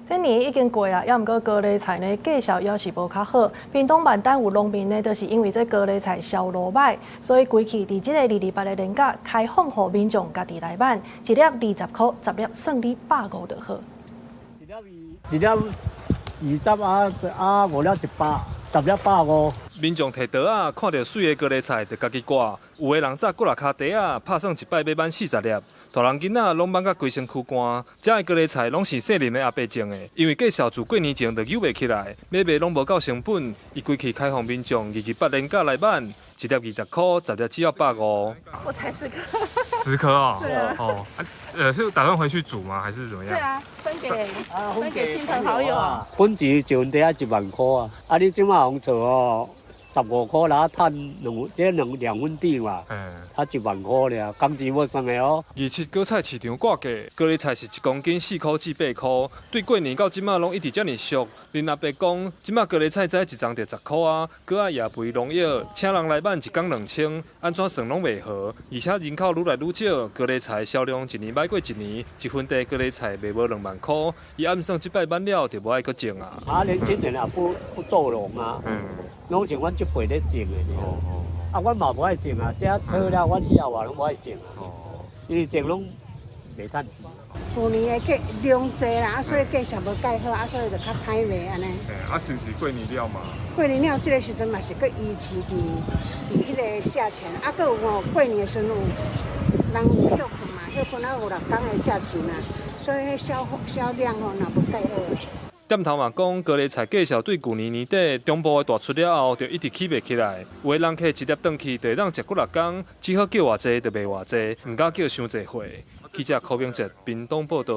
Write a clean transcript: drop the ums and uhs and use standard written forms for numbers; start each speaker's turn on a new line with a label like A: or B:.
A: 這年已經過啊，猶毋過高麗菜呢價數猶是無較好。屏東萬丹有農民呢，就是因為這高麗菜銷路䆀，所以規氣佇這個二二八的連假開放予民眾家己來買，一粒20箍，十粒算你150就好。
B: 一粒20啊啊五粒100，十粒150。
C: 民眾提袋仔，看著媠的高麗菜，就家己掛。有的人早幾若跤袋仔，拍算一擺欲買40粒。大人囡仔攏挽甲規身軀汗。遮的高麗菜攏是姓林的阿伯種的，因為價數自過年前就扭袂起來，買賣攏無夠成本。伊規氣開放民眾二二八連假來買，一粒20箍，十粒只要150。
D: 我才10顆。
E: 10顆哦。
D: 對啊。
E: 哦，是打算回去煮嗎？還是怎麼樣？
D: 對啊，分給親朋好友啊。
B: 本錢一分地愛1萬箍啊，啊你這馬紅錯哦，15箍啦，趁兩這兩分地嘛，才1萬箍爾，工錢無算的哦。
C: 二七果菜市場掛價，高麗菜是1公斤4箍至8箍，對過年到這馬攏一直遮爾俗。林阿伯講，這馬高麗菜栽一叢就10箍啊，閣愛也肥農藥，請人來買一工2000，按怎算攏袂合。而且人口愈來愈少，高麗菜銷量一年䆀過一年，一分地高麗菜賣無2萬箍，伊暗算這擺買了就無愛閣種啊。
B: 啊，年輕人也不做農啊。攏是阮這輩咧種的爾。啊，阮嘛無愛種啊，這錯了，阮以後也攏無愛種啊。因為種攏袂趁錢。
F: 舊年的價量濟啦，啊，所以價數無蓋好，啊，所以就較歹賣按呢。
E: 啊，是毋是過年了嘛？
F: 過年了，這個時陣嘛是閣維持佇彼個價錢，啊，閣有吼過年的時陣有人有歇睏嘛，歇睏啊有6工的價錢嘛，所以彼銷量吼若無蓋好。
C: 店頭嘛講，高麗菜價數對舊年年底中部的大出了後，就一直起袂起來。有的人客一粒轉去，就會當食幾若工，只好叫偌濟就賣偌濟，毋敢叫傷濟貨。記者柯明哲屏東報導。